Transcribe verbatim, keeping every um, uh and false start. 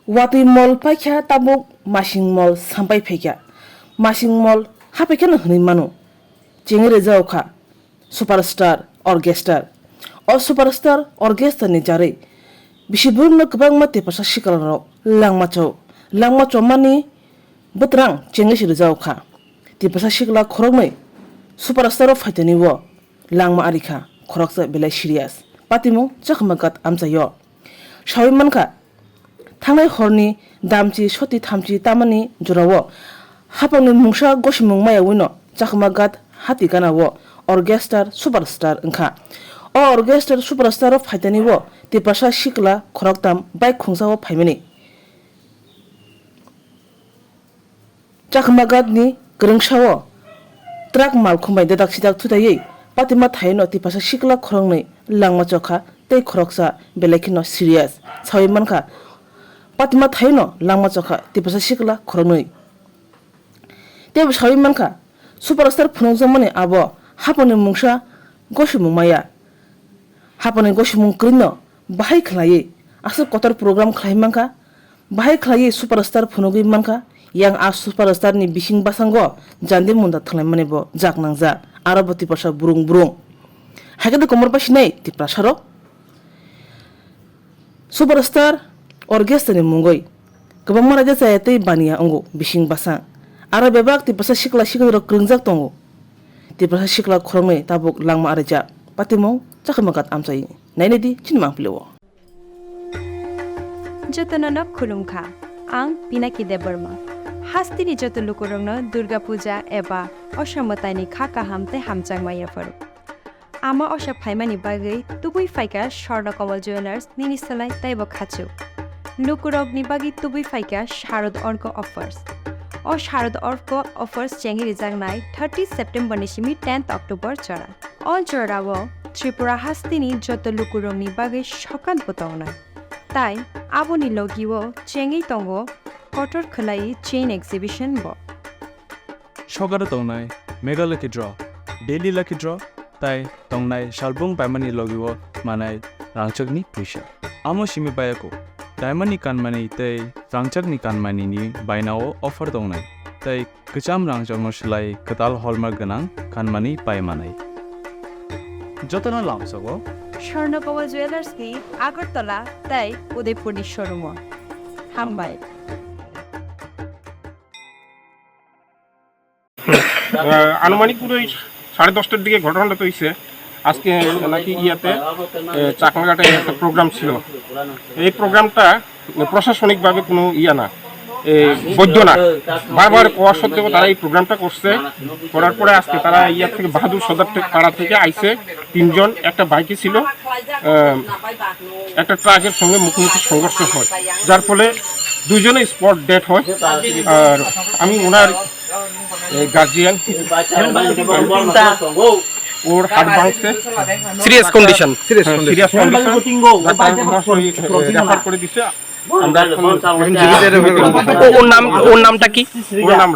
Watwi mol paikha tabuk masing mol sampai phaikha. Masing mol hapaikhano hwnwi mano. Chengwi rwjao kha superstar orchestra. O superstar orchestra ni jarwi bisi burumno kwbangma tiprasa siklarok langma cho, langma chomani bwtrang chengwi se rwjao kha. Tiprasa sikla khoroknwi superstar o phaitani o langma ari kha, khoroksa belai serious. Patimung Chakma Ghat amchaio. Sawi mankha, thangnai horni damchi soti thamchi tamani jorao hapangni mungsa gosimung maya wino Chakma Ghat hati ganao orchestra superstar wngkha. O orchestra superstar o phaitani o tiprasa sikla khoroktam bike khungsao phaimani. Chakma Ghat ni kwrwngsao truck malkhung bai dadak sidak thutaiwi patima thaino tiprasa sikla khoroknwi langma chokha tei khoroksa belai kheno serious. Sawi mankha, patima thaino langma chokha tiprasa sikla khoroknwi. Teibo sawi mankha, superstar phunukjakmani abo hapangni mungsa gosimung maya. Hapangni gosimung kwrwino bahai khlaiwi aswk kotor program khlai mankha, bahai khlaiwi superstar phunugwi mankha, yang a superstar ni bising bwskango jandi munda thwnglaimani bo jak nangjak, aro bo tiprasa burung burung. Haikhe de komor pasinai tiprasa rok. Superstar orchestra ni mungwi kwbangma raida chaya tei baniya wngo bising bwsang. Aro bebak tiprasa sikla sikhla rok kwrwngjak tongo. Tiprasa sikla khoroknwi tabuk langma arijak. Patimung Chakma Ghat amchai nainai di chini mangpili o. Jotono no khulumkha. Ang Pinaki Debbarma. Hasteni joto lukurokno Durga Puja eba Osha mwtaini kha kaham tei hamjakma yapharo. Ama Osha phaimani bagwi tubui phaikha Swarna Kamal Jewellers nini swlai teibo khachuk. Lukurokni bagwi tubui phaikha Sharad Orko Offers. O Sharad Orko Offers chengwi rijaknai thirty September ni simi tenth October jora. O jorao Tripura hasteni joto lukurokni bagwi sokat bo tongnai. Tai aboni logio chengwi tongo kotor khwlai chain exhibition bo. Sokaro tongnai Mega Lucky Draw, Daily Lucky Draw, tai tongnai salbung paimani logio manai rangchakni puisa. Amo simi bayako, diamond ni kanmani tei rangchakni kanmani ni bainao offer tongnai, tei kwcham rangchakno swlai kwtal hallmark gwnang kanmani pai manai. Jotono lamsogo Swarna Kamal Jewellers ni Agartala tei Udaipur ni showroom o. Hambai. আহ, আনুমানিক পুরো এই সাড়ে দশটার দিকে ঘটনাটা তো হয়েছে। আজকে নাকি ইয়াতে, আহ, চাকমাঘাটে একটা প্রোগ্রাম ছিল। এই প্রোগ্রামটা প্রশাসনিকভাবে কোনো ইয়া না, এ, বৈধ না। বারবার কওয়া সত্ত্বেও তারা এই প্রোগ্রামটা করছে। করার পরে আজকে তারা ইয়া থেকে বাহাদুর সদর থেকে, পাড়া থেকে আইছে তিনজন, একটা বাইকে ছিল, আহ, একটা ট্রাকের সঙ্গে মুখোমুখি সংঘর্ষ হয়, যার ফলে দুইজনে স্পট ডেড হয়। আর আমি ওনার গার্জিয়ান, ওর হাত ভাঙছে। Serious condition. Serious condition. Doctor সরাসরি রেফার করে দিছে। আমরা এখন ও-, ওর নাম, ওর নামটা কি? ওর নাম